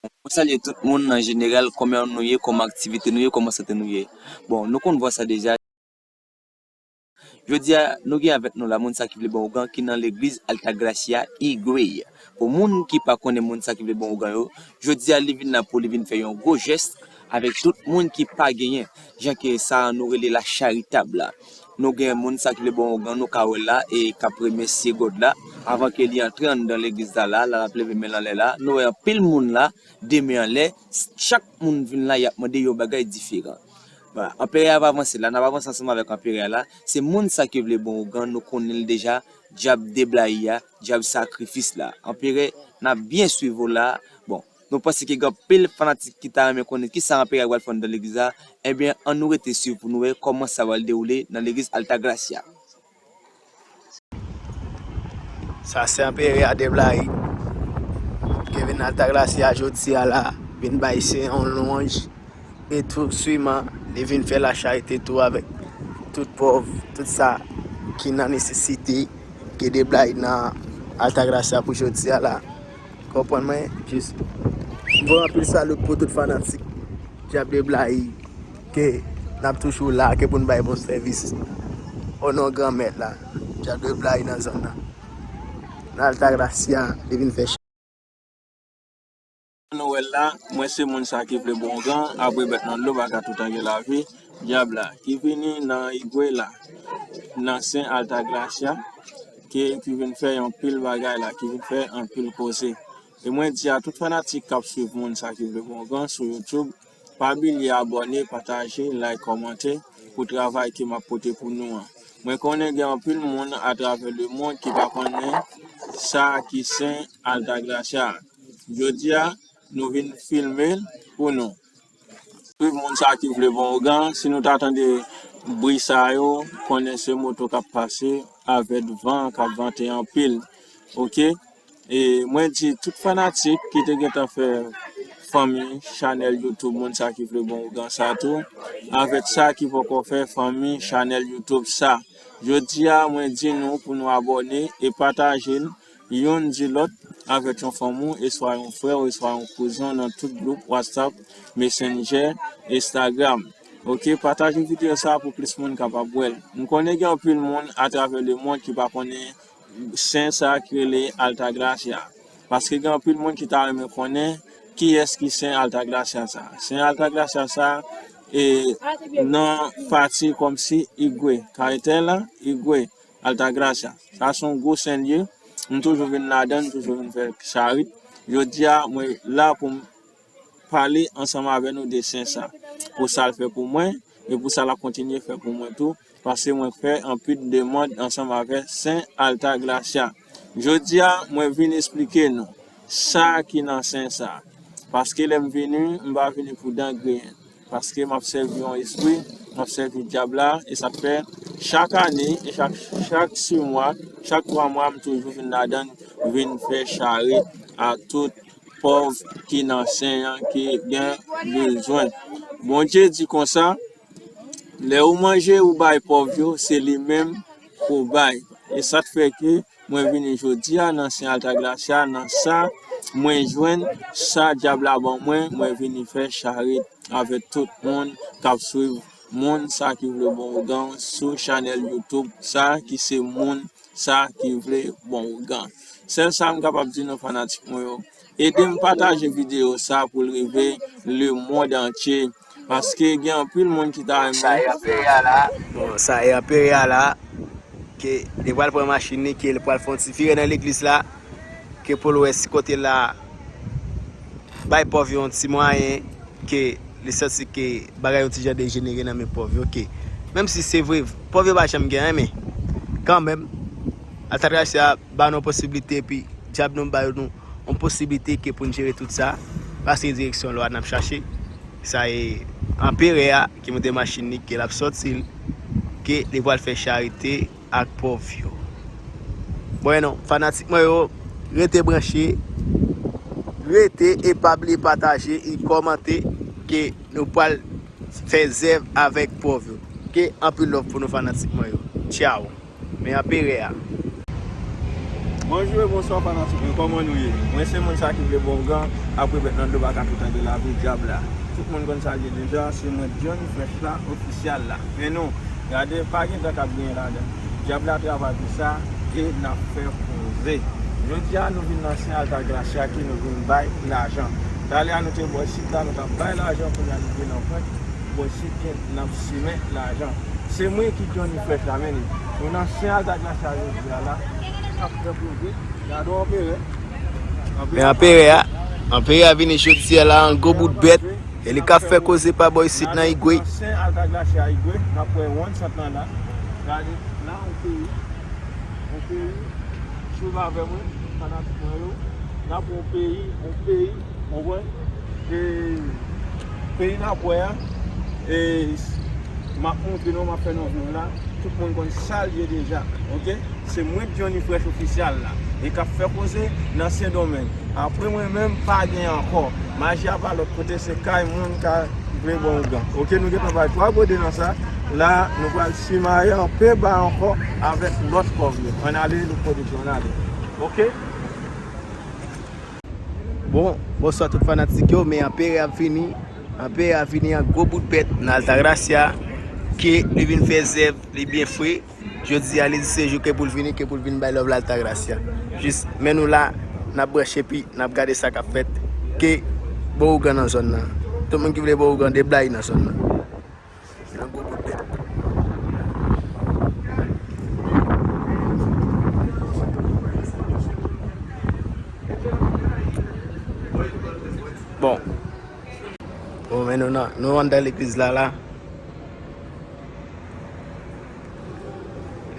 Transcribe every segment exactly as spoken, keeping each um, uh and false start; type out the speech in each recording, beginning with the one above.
Mwen salye tout moun an jeneral, kòman nou ye, kòman aktivite nou ye, kòman sante nou ye. Bon, nou konn vwa sa deja. Jodi a, nou gen avèk nou la moun sa ki vle bon ougan ki nan legliz Altagracia Higüey. Pou moun ki pa konnen moun sa ki vle bon ougan yo, jodi a li vin la pou li vin fè yon gwo jès avèk tout moun ki pa genyen. Jan ke sa nou rele la charitab la. Nou gen moun sa ki vle bon ougan, nou ka wè la e k ap remèsye God la. Avan ke li antre anndan legliz la la, la l ap leve men l anlè la. Nou wè anpil moun la, de men anlè, chak moun vin la, y ap mande yon bagay diferan. Voilà, anperè a ap avanse la, n ap avanse ansanm avèk anperè a la. Se moun sa ki vle bon ougan, nou konnen l deja, dyab deblayi a, dyab sakrifis la. Anperè, n ap byen swiv ou la. Bon, nou panse ke gen anpil fanatik ki ta renmen konnen kisa anperè a pral fè anndan legliz la. Ebyen, ann nou rete swiv pou nou wè kòman sa pral dewoule nan legliz Altagracia. Sa se anperè a deblayi. Kevin Altagracia jodi a la vin bay se yon lwanj. E tou swiman, li vin fè lacharite tou avèk tout pòv, tout sa ki nan nesesite ke deblayi nan Altagracia pou jodi a la. Konprann mwen, jis. M voye anpil salut pou tout fanatik dyab deblayi ke n ap toujou la, ke pou n bay bon sèvis. O non Granmèt la, dyab deblayi nan zòn nan. Nan Altagracia, li vin fè nou wè l la, mwen se moun sa ki vle bon ougan, apre bèt nan dlo pa ka toutan gen lavi, dyab la, ki vini nan Higüey la, nan Sen Altagracia, ki, ki vin fè yon pil bagay la, ki vin fè anpil koze. E mwen di a tout fanatik k ap swiv moun sa ki vle bon ougan sou YouTube, pa bliye abòne, pataje, like, kòmante pou travay ke m ap pote pou nou an. Mwen konnen gen anpil moun atravè lemonn ki pa konnen sa ki Sen Altagracia. Jodi a, nou vin filme l pou nou. Swiv moun sa ki vle bon ougan, si nou ta tande bri sa yo, konnen se moto k ap pase avèk van k ap vante anpil. Oke? E mwen di tout fanatik ki te gentan fè fanmi chanèl YouTube moun sa ki vle bon ougan sa tou, avèk sa ki poko fè fanmi chanèl YouTube sa. Jodi a, mwen di nou pou nou abòne e pataje l youn di lòt avèk yon fanmi w, e swa yon frè w, e swa yon kouzen w nan tout gwoup WhatsApp, Messenger, Instagram. Oke, pataje videyo sa pou plis moun kapab wè l. M konnen gen anpil moun atravè lemonn ki pa konnen sen sa ki rele Altagracia. Paske gen anpil moun ki ta renmen konnen kiyès ki sen Altagracia sa. Sen Altagracia sa, e, nan pati kòmsi Higüey, Carretera Higüey, Altagracia. Sa se yon gwo sen l ye. M toujou vin ladan l, m toujou vin fè charit. Jodi a, mwen la pou m pale ansanm avè nou de sen sa, pou sa l fè pou mwen, e pou sa l ap kontinye fè pou mwen tou, paske mwen fè anpil demann ansanm avè Sen Altagracia. Jodi a, mwen vin esplike nou sa ki nan sen sa, paske lè m vini, m pa vini pou dan griyen, paske m ap sèvi yon espri, m ap sèvi dyab la, e sa k fè chak ane, e chak, chak sis mwa, chak twa mwa, m toujou vin ladan l, vin fè charit a tout pòv ki nan sen an ki gen bezwen. Bondye di konsa, lè ou manje, ou bay pòv yo, se li menm ou bay. E sa k fè ke mwen vini jodi a nan Sen Altagracia, nan sa mwen jwenn, sa dyab la ban mwen, mwen vini fè charit avèk tout moun k ap swiv moun sa ki vle bon ougan sou chanèl YouTube sa ki se moun sa ki vle bon ougan. Sèl sa m kapab di nou fanatik mwen yo, ede m pataje videyo sa pou l rive lemonn antye. Paske gen anpil moun ki ta renmen. Sa e anperè a la. Bon, sa e anperè a la. Ke li pral pran machin li, ke li pral fè yon ti vire nan legliz la. Ke pou l wè si kote la bay pòv yo yon ti mwayen, ke li santi ke bagay yon ti jan dejenere nan men pòv yo, ke menm si se vre, pòv yo pa janm gen anyen, men kanmenm, Altagracia ba nou posiblite, epi dyab nou ba nou yon posiblite ke pou n jere tout sa, paske direksyon lwa n ap chache. Sa e anperè a ki monte machin li, ke l ap sòti l, ke li pral fè charite ak pòv yo. Bon, non, fanatik mwen yo, rete branche, rete e pa bliye pataje e kòmante ke nou pral fè zèv avèk pòv yo. Ke anpil love pou nou fanatik mwen yo. Tchaw. Men anperè a. Bonjou e bonswa fanatik mwen, kòman nou ye? Mwen se moun sa ki vle bon ougan, apre bèt nan do pa ka tou tande lavi dyab la. Tout moun konn sa l ye deja, se mwen Johnny Fresh la, ofisyal la. Men nou, gade, pa gen tan k ap genyen ladan. Dyab la travay pou sa, e n ap fè koze. Jodi a, nou vin nan Sen Altagracia ke nou vin bay lajan. Talè a, nou te bò isit la, nou t ap bay lajan, kounye a nou vin nan pwent. Bò isit, n ap simen lajan. Se mwen ki Johnny Fresh la, men li. Nou nan Sen Altagracia jodi a la, n ap fè koze. Gade anperè. Men anperè a, anperè a vini jodi a la, an gwo bout bèt. E li k ap fè koze pa bò isit nan Igwe. Sen Altagracia Igwe, n ap wè wonn sant lan la. Gade, la, yon peyi. Yon peyi. Swiv avè mwen, fanatik mwen yo. N ap wè yon peyi, yon peyi. Konprann? E peyi n ap wè a, e m ap montre nou, m ap fè nou viv la. Tout moun konn sa l ye deja, oke? Se mwen Johnny Fresh ofisyal la, e k ap fè koze nan Sendomeng. Apre mwen menm, pa gen ankò. Maji a pa lòt kote, se kay moun ka vle bon ougan. Oke, nou gentan bay twa gode nan sa. La, nou pral simaye anpe ba ankò avèk lòt kòb yo. Ann ale, nou pwodiksyon, ann ale. Oke? Bon, bonswa tout fanatik yo, men anperè ap vini. Anperè ap vini an gwo bout bèt nan Altagracia, ke li vin fè zèv, li byen fre. Jodi a, li di se jou ke pou l vini, ke pou l vin bay love la Altagracia. Jis, men nou la, n ap branche epi n ap gade sa k ap fèt. Ke bon ougan nan zòn nan. Tout moun ki vle bon ougan, deblayi nan zòn nan. Nan gwo bout bèt. Bon. Bon, men nou nan, nou anndan legliz la, la.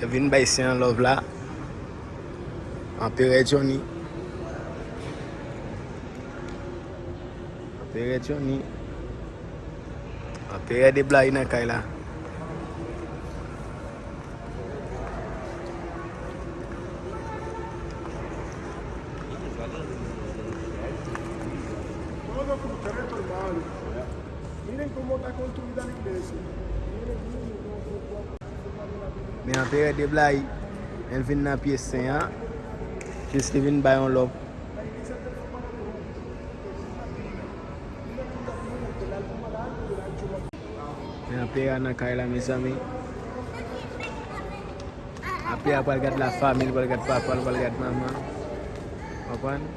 Vin bay Sen an love la. Anperè Johnny. Anperè Johnny. Anperè deblayi nan kay la. Men anperè deblayi, men l vin nan pye Sen an. Jis li vin bay yon love. Men anperè a nan kay la, mezanmi. Anperè a pral gad lafanmi, li pral gad papa, li pral gad manman. Konprann?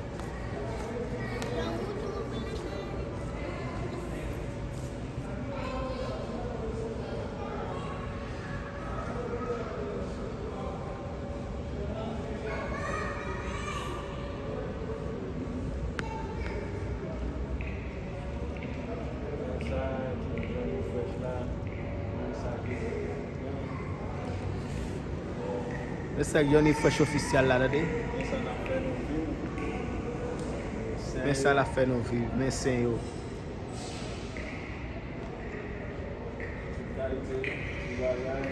Men sa Johnny Fresh ofisyal la, tande. Men sa l ap fè nou viv, men Sen yo. Tout kalite ti bagay,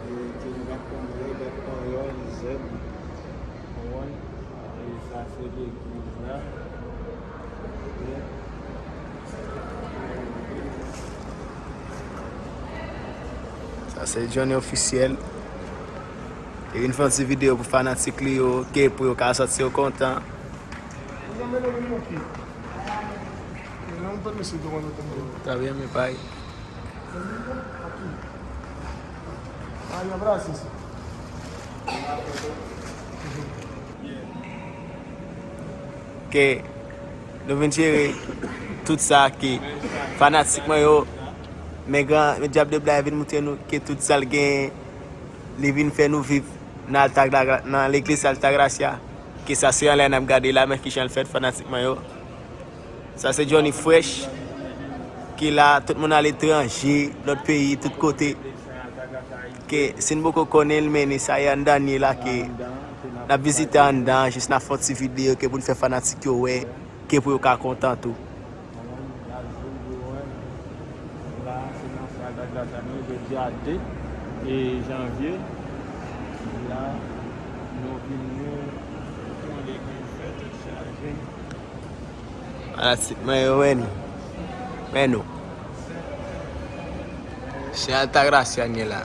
e, ke nou pa t konn wè, bèt panyòl, zèb, konprann? E sa se legliz la. Sa se Johnny ofisyèl. Li vin fè yon ti videyo pou fanatik li yo, ke pou yo ka santi yo kontan. Está bien, mi pai. Ke nou vin jere tout sa ke fanatik mwen yo, men gran, men dyab de blag vin montre nou ke tout sa l genyen, li vin fè nou viv nan Altagra-, nan legliz Altagracia. Ke sa se anlè n ap gade la, men kijan l fèt, fanatik mwen yo. Sa se Johnny Fresh, ki la, tout moun aletranje, lòt peyi, tout kote. Ke si n poko konnen l, men ni sa ye anndan ni la, ke n ap vizite anndan, jis n ap fè yon ti videyo, ke pou n fè fanatik yo wè, ke pou yo ka kontan tou. La, se nan sal Daglas la, nou ye jodi a de, e, janvye. La, nou vin nou, nou legliz fè tèt chaje. Fanatik mwen yo, men nou. Men nou. Se Altagracia n ye la.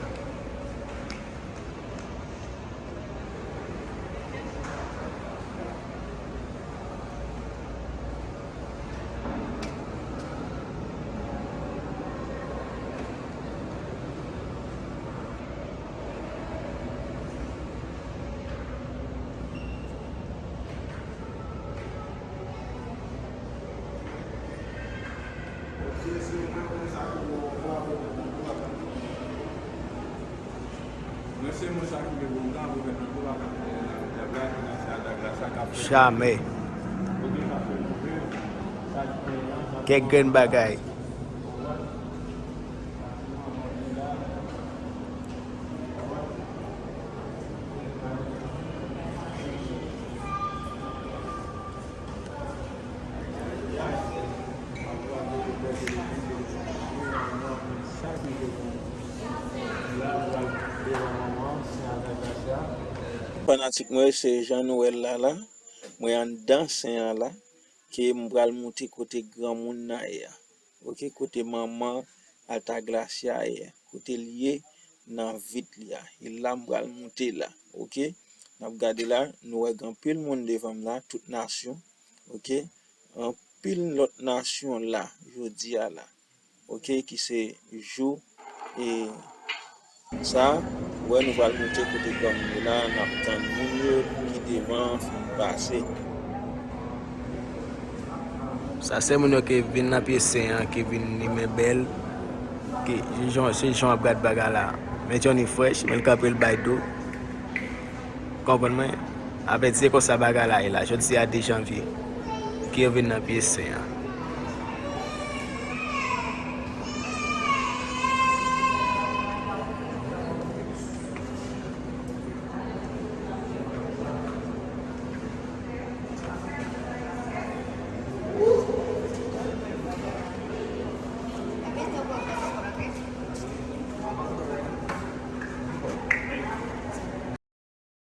Jamè. Kèk grenn bagay. Fanatik mwen, se jan nou wè l la la. Mwen anndan sen an la, ke m pral moute kote granmoun nan ye a. Oke, kote manman Altagracia ye a, kote l ye nan vit li a. E la m pral moute la. Oke, n ap gade la, nou wè gen anpil moun devan m la, tout nasyon. Oke, anpil lòt nasyon la, jodi a la. Oke, ki se jou e sa, wè nou pral moute kote granmoun yo la, n ap tann moun yo ki devan an fin pase. Sa se moun yo ki vin nan pye sen an, ki vin limen bèl, ki jan, se jan w ap gad bagay la. Men Johnny frèch, men l kanpe l bay do. Konprann mwen? Apèt se konsa bagay la ye la. Jodi a de janvye. Ki yo vin nan pye sen an.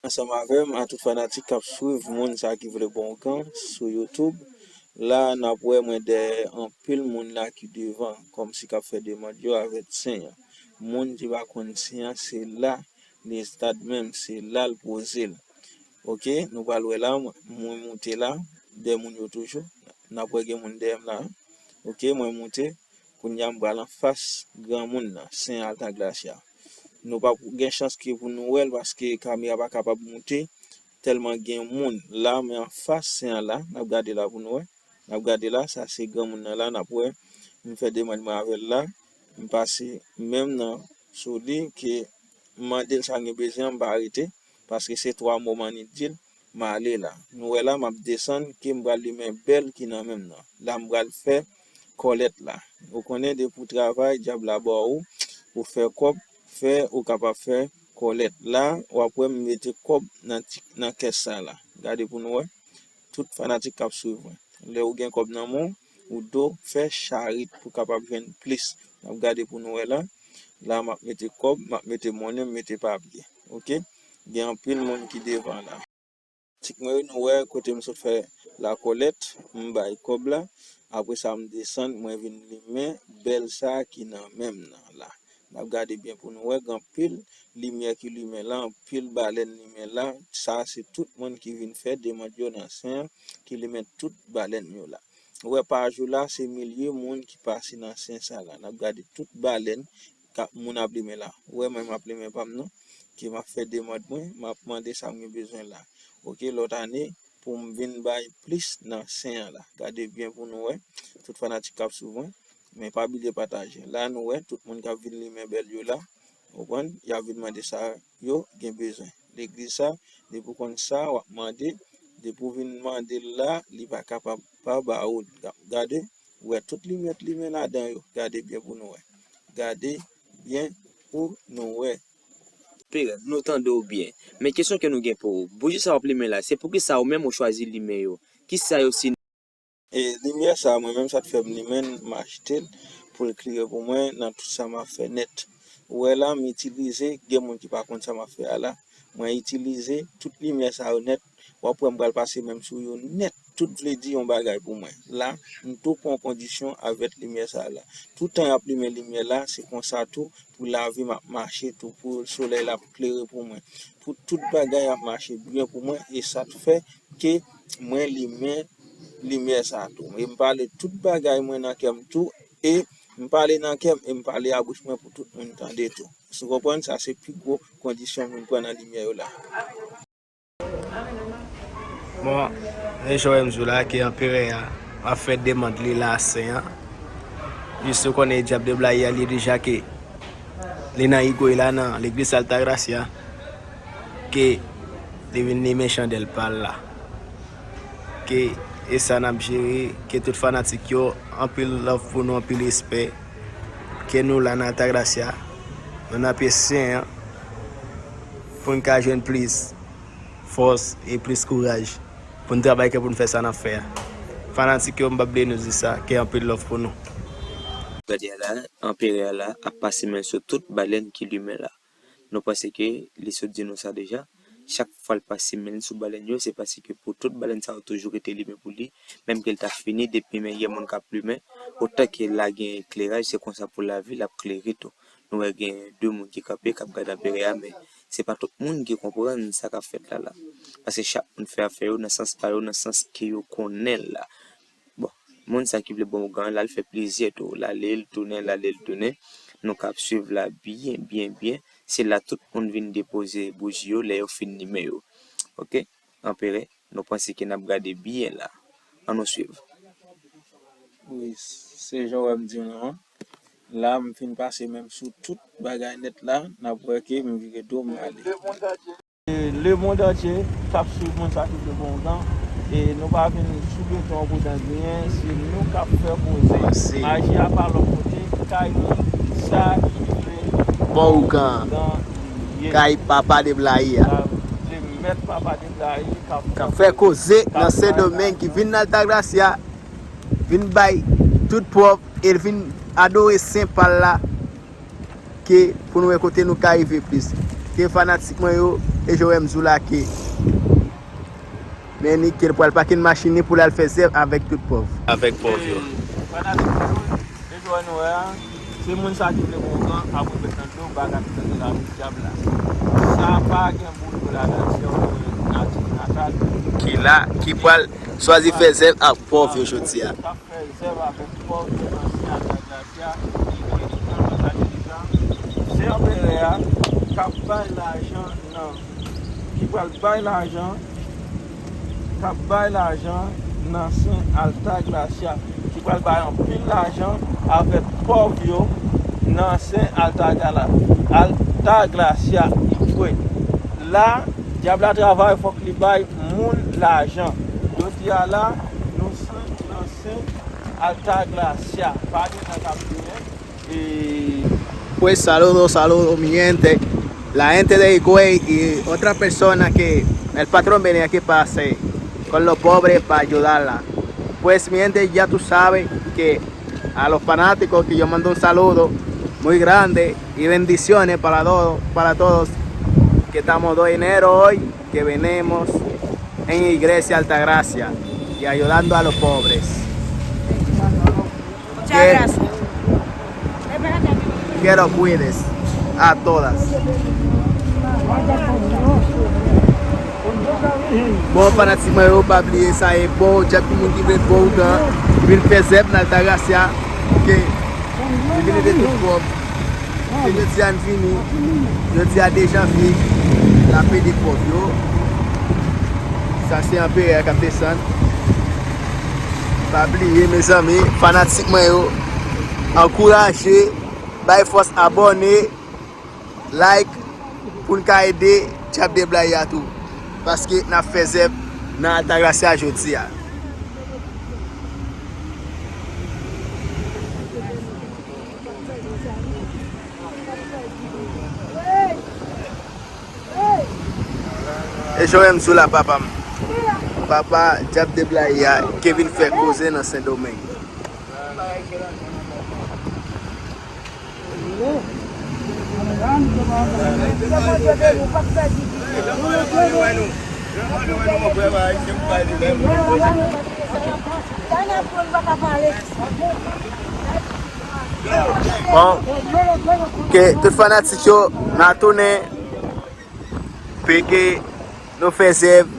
Ansanm avè m, a tout fanatik k ap swiv moun sa ki vle bon kan sou YouTube. La, n ap wè mwen dèyè anpil moun la ki devan, kòmsi k ap fè demann yo avèk sen an. Moun ki pa konn sen an, se la li enstad menm, se la l poze l. Oke, nou pral wè la, mwen, mwen moute la, dèyè moun yo toujou. N ap wè gen moun dèyè m la. Oke, mwen moute. Kounye a m pral anfas granmoun nan, Sen Altagracia. Nou p ap gen chans ke pou nou wè l paske kamera pa kapab moute tèlman gen moun. La, men anfas sen an la, n ap gade la pou nou wè. N ap gade la, sa se granmoun nan la, n ap wè. M fè demann mwen avè l la, m pase men m nan sou li ke m mande l sa m gen bezwen an, m pa rete. Paske se twa mo m annik di l, m ale la. Nou wè la, m ap desann, ke m pral limen bèl ki nan men m nan. La, m pral fè kòlèt la. Ou konnen, depi w travay, dyab la ba w, ou fè kòb, fè, ou kapab fè kòlèt. La, w ap wè m mete kòb nan ti, nan kès sa la. Gade pou nou wè. Tout fanatik k ap swiv mwen. Lè ou gen kòb nan men w, ou dwe fè charit pou kapab jwenn plis. N ap gade pou nou wè la. La, m ap mete kòb, m ap mete monnen, m mete papye. Oke? Gen anpil moun ki devan la. Tik mwen yo, nou wè kote m sot fè lakòlèt, m bay kòb la. Apre sa, m desann, mwen vin limen bèl sa ki nan men m nan la. N ap gade byen pou nou wè, gen anpil limyè ki limen la, anpil balèn limen la. Sa se tout moun ki vin fè demann yo nan sen an, ki limen tout balèn yo la. Ou wè pa jou la, se milye moun ki pase nan sen sa la. N ap gade tout balèn k ap, moun ap limen la. Ou wè mwen, m ap limen pa m nan, ke m ap fè demann mwen, m ap mande sa m gen bezwen la. Oke, lòt ane, pou m vin bay plis nan sen an la. Gade byen pou nou wè, tout fanatik k ap swiv mwen. Men pa bliye pataje. La, nou wè, tout moun k ap vin limen bèl yo la, ou konprann, y ap vin mande sa yo gen bezwen. Legliz sa, depi w konn sa, w ap mande, depi w vin mande l la, li pa kapab pa ba ou l. Ga-, gade, ou wè tout limyè t limen ladan yo. Gade byen pou nou wè. Gade byen pou nou wè. Pè, nou tande w byen. Men kesyon ke nou gen pou ou, bouji sa w ap limen la, se poukisa ou menm ou chwazi limen yo? Kisa yo si E limyè sa a, mwen menm, sa t fè m limen l, m achte l pou l klere pou mwen nan tout sa m ap fè nèt. Ou wè la, m itilize, gen moun ki pa konn sa m ap fè a la, mwen itilize tout limyè sa yo nèt. W ap wè m pral pase men m sou yo nèt. Tout vle di yon bagay pou mwen. La, m tou pran kondisyon avèk limyè sa a la. Toutan y ap limen limyè la, se konsa tou pou lavi m ap mache tou, pou solèy la ap klere pou mwen, pou tout bagay ap mache byen pou mwen, e sa t fè ke mwen limen limyè sa a tou. E m pale tout bagay mwen nan kè m tou, e m pale nan kè m, e m pale a bouch mwen pou tout moun tande tou. Ou konprann? Sa se pi gwo kondisyon m vin pran nan limyè yo la. Bon, e jan w wè m di w la, ke anperè a ap fè demann li la, sen an. Jis nou konnen dyab de blayi a li deja ke li nan igo'y la nan legliz Altagracia, ke li vin limen chandèl pa l la. Ke e sa n ap jere, ke tout fanatik yo, anpil love pou nou, anpil respè. Ke nou la nan Altagracia, nou nan pye Sen an, pou n ka jwenn plis fòs e plis kouraj pou n travay ke pou n fè sa n ap fè a. Fanatik yo, m p ap bliye nou di sa, ke anpil love pou nou. Gade a la, anperè a la ap pase men l sou tout balèn ki limen la. Nou panse ke li sot di nou sa deja. Chak fwa l pase men l sou balèn yo, se paske pou tout balèn sa yo toujou rete limen pou li, menm ke l ta fini depi men gen moun k ap limen, otan ke la gen ekleraj, se konsa pou lavi l ap klere tou. Nou wè gen de moun ki kanpe, k ap gade anperè a, men se pa tout moun ki konprann sa k ap fèt la la. Paske chak moun fè afè yo nan sans pa yo, nan sans ke yo konnen l la. Bon, moun sa ki vle bon ougan, l al fè plizyè tou. L ale, l tounen, l ale, l tounen. Nou ka ap swiv la byen, byen, byen. Se la tout moun vin depoze bouji yo lè yo fin limen yo. Oke? Anperè, nou panse ke n ap gade byen la. Ann nou swiv. Wi, se jan w wè m di w lan an. La, m fin pase men m sou tout bagay nèt la. N ap wè ke m vire do m ale. E lemonn antye k ap swiv moun sa ki vle bon ougan. E nou pa vin sou beton pou dan griyen, se nou k ap fè koze. Maji a pa lòt kote, kay moun sa ki vle bon ougan li ye. Kay papa de blayi a. Sa vle mèt papa de blayi k ap fè koze nan Sendomeng, ki vin nan Altagracia, vin bay tout pwòv e vin adore Sen pa l la. Ke pou nou wè kote nou ka rive plis. Ke fanatik mwen yo, e jan w wè m di w la ke men ni ke l pral pake machin ni pou l al fè zèv avèk tout pòv. Avèk pòv yo. Fanatik mwen yo, e jan w wè nou wè a, se moun sa ki vle bon ougan, ap remèt nan do bag ak nan do lavi dyab la. Sa pa gen boul yo ladan, se yon natif natal. Ki la, ki pral chwazi fè zèv ak pòv yo jodi a. K ap fè zèv avèk pòv yo nan Sen Altagracia, ki vini nan Los Angeles la. Se anperè a k ap bay lajan nan, ki pral bay lajan, k ap bay lajan nan Sen Altagracia, ki pral bay anpil lajan avèk pòv yo nan Sen Altagra-, Altagracia. Wi. La, dyab la travay, fòk li bay moun lajan. Jodi a la, nou sot nan Sen Altagracia. Pa gen tan k ap tounen. E Pues saludos, saludos, mi gente. La gente de Higüey y otra persona que el patrón venía aquí para hacer con los pobres, para ayudarla. Pues, mi gente, ya tú sabes que a los fanáticos que yo mando un saludo muy grande y bendiciones para todos, para todos, que estamos dos de enero hoy, que venimos en Iglesia Altagracia y ayudando a los pobres. Muchas gracias. Que lo cuides a todas. Bon, fanatik mwen yo, pa bliye sa e bon, dyab ki moun ki vle bon ougan, vin fè zèv nan Altagracia, ke li vini de tout pwòv. Se jodi a n fini, jodi a de janvye, lapli de pòv yo. Sa se anperè a k ap desann. Pa bliye, mezanmi, fanatik mwen yo, ankouraje, bay fòs, abòne, like, pou n ka ede Dyab de Blayi a tou. Paske n ap fè zèv nan Altagracia jodi a. E jan w wè m sou la, papa m. Papa Dyab de Blayi a, ke vin fè koze nan Sendomeng. Bon, ke tout fanatik yo, n a tounen. Peke nou fè zèv,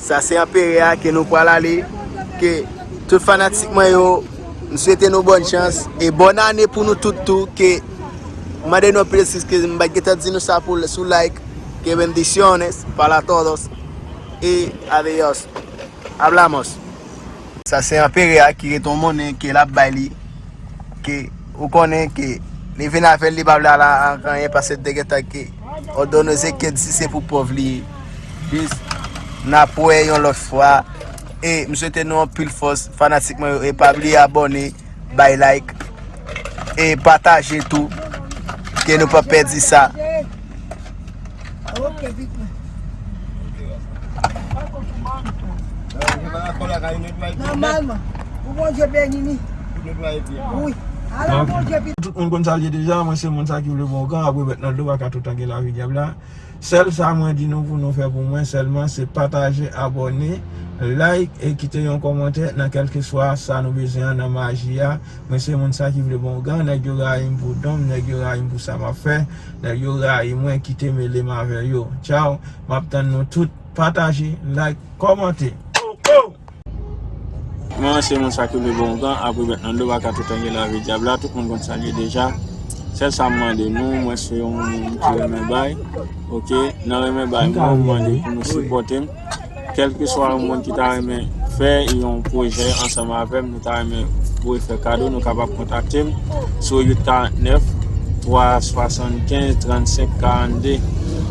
sa se anperè a ke nou pral ale, ke tout fanatik mwen yo, m swete nou bòn chans e bòn ane pou nou tout tou, ke m mande nou anpil eskiz ke m pa t gentan di nou sa pou sou like, que bendiciones para todos y adiós. Hablamos. Sa se anperè a ki ret yon monnen ke l ap bay li, ke Ou konnen ke li vin avè l, li pa vle al ak anyen, paske l te gentan ke òdone ke di se pou pòv li ye. Peace. N ap wè yon lòt fwa. E m swete nou anpil fòs, fanatik mwen yo. E pa bliye abòne, bay like, e pataje tou, ke nou pa pèdi sa. Ok, big man. Nòmalman, pou Bondye beni ni. Wi. Ala Bondye pi. Tout moun konn sa l ye deja, mwen se moun sa ki vle bon kan, apre bèt nan do, pa ka tout tan gen lavi dyab la. Sèl sa mwen di nou pou nou fè pou mwen sèlman, se pataje, abòne, like e kite yon kòmantè nan kèlkeswa sa nou bezwen an nan maji a. Mwen se moun sa ki vle bon kan, nèg yo rayi m pou don m, nèg yo rayi m pou sa m ap fè, nèg yo rayi mwen, kite mele m avè yo. Tchaw, m ap tann nou tout, pataje, like, kòmante. Mwen se moun sa ki vle bon kan, apre bèt nan do, pa ka tout tan gen lavi dyab la, tout moun konn sa l ye deja. Sèl sa m mande nou, mwen se yon moun ki renmen bay, ok, nan renmen bay mwen, m mande pou nou sipòte m. Kèlkeswa yon moun ki ta renmen fè yon pwojè ansanm avè m, nou ta renmen voye fè kado, nou kapab kontakte m sou uit karant nèf, twa swasann kenz, trannsenk karannde.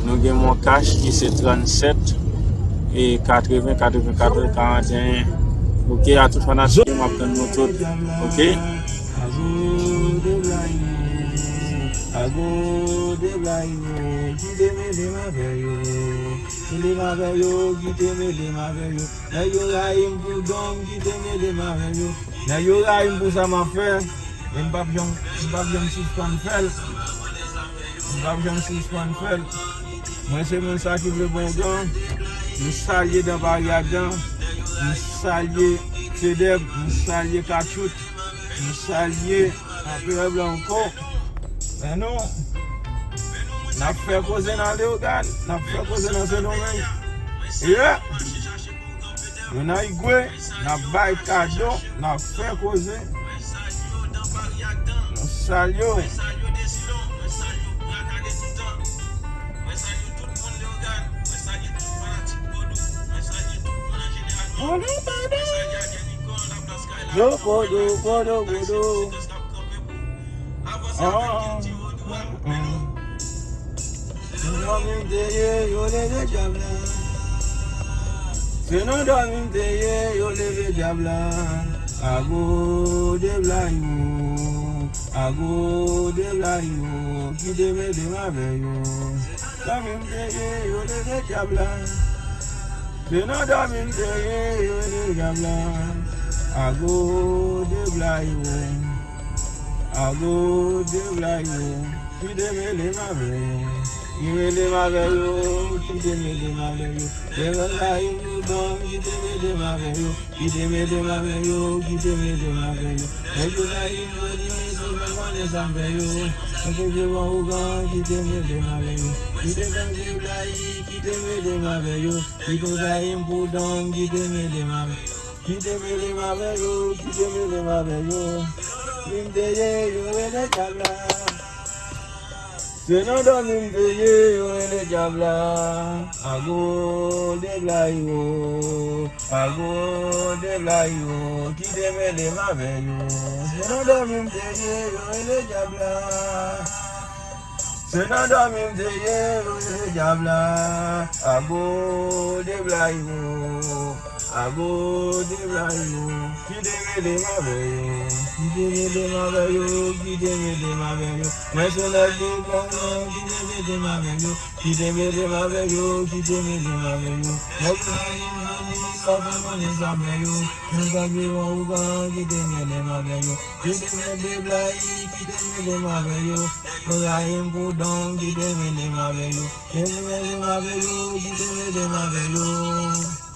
Nou gen Mon Cash ki se trannsèt e katreven, katreven, katreven, karanteyen. Ok, a tout fanatik yo, m ap tann nou tout. Ok? Ago de Blayo, ago de Blayo, kite mele m avè yo. Mele m avè yo, kite mele m avè yo. Nèg yo rayi m pou don m, kite mele m avè yo. Nèg yo rayi m pou sa m ap fè, men m p ap janm, m p ap janm sispann fè l. M p ap janm sispann fè l. Mwen se moun sa ki vle bon kan. M salye Dan Pari ak Dan. M salye Fedèb. M salye Katchout. M salye Anperè Blanco. Men nou, n ap fè koze nan Leyogàn, n ap fè koze nan Sendomeng. Yeah! Nou nan Igwe, n ap bay kado, n ap fè koze. Nou salye w. Kodo, kodo, kodo, kodo. Ah, ah, ah. Se nan dòmi m te ye, yo leve dyab la. Se nan dòmi m te ye, yo leve dyab la. Ago de Blayo, ago de Blayo, kite mele m avè yo. Dòmi m te ye, yo leve dyab la. Se nan dòmi m te ye, yo leve dyab la. Ago de Blayo, ago de Blayo, kite mele m avè yo. Kite mele m avè yo, kite mele m avè yo. Lè yo rayi m pou don m, kite mele m avè yo. Kite mele m avè yo, kite mele m avè yo. Nèg yo rayi m pou don m, yo pa konnen sa m fè yo. Mwen se vye bon ougan, kite mele m avè yo. Kite gang de Blayi, kite mele m avè yo. Kite rayi m pou don m, kite mele m avè yo. Kite mele m avè yo, kite mele m avè yo. Vin dèyè yo, rele dyab la. Se nan dòmi m te ye, yo rele dyab la. Ago de Blayo, ago de Blayo, kite mele m avè yo. Se nan dòmi m te ye, yo rele dyab la. Se nan dòmi m te ye, yo rele dyab la. Ago de Blayo, ago de Blayo, kite mele m avè yo. Kite mele m avè yo, kite mele m avè yo. Mwen se nèg de gang nan, kite mele m avè yo. Kite mele m avè yo, kite mele m avè yo. Nèg yo rayi m pou don m, yo pa konnen sa m fè yo. Mwen se vye bon ougan, kite mele m avè yo. Kite nèg de Blayi, kite mele m avè yo. Yo rayi m pou don m, kite mele m avè yo. Kite mele m avè yo, kite mele m avè yo.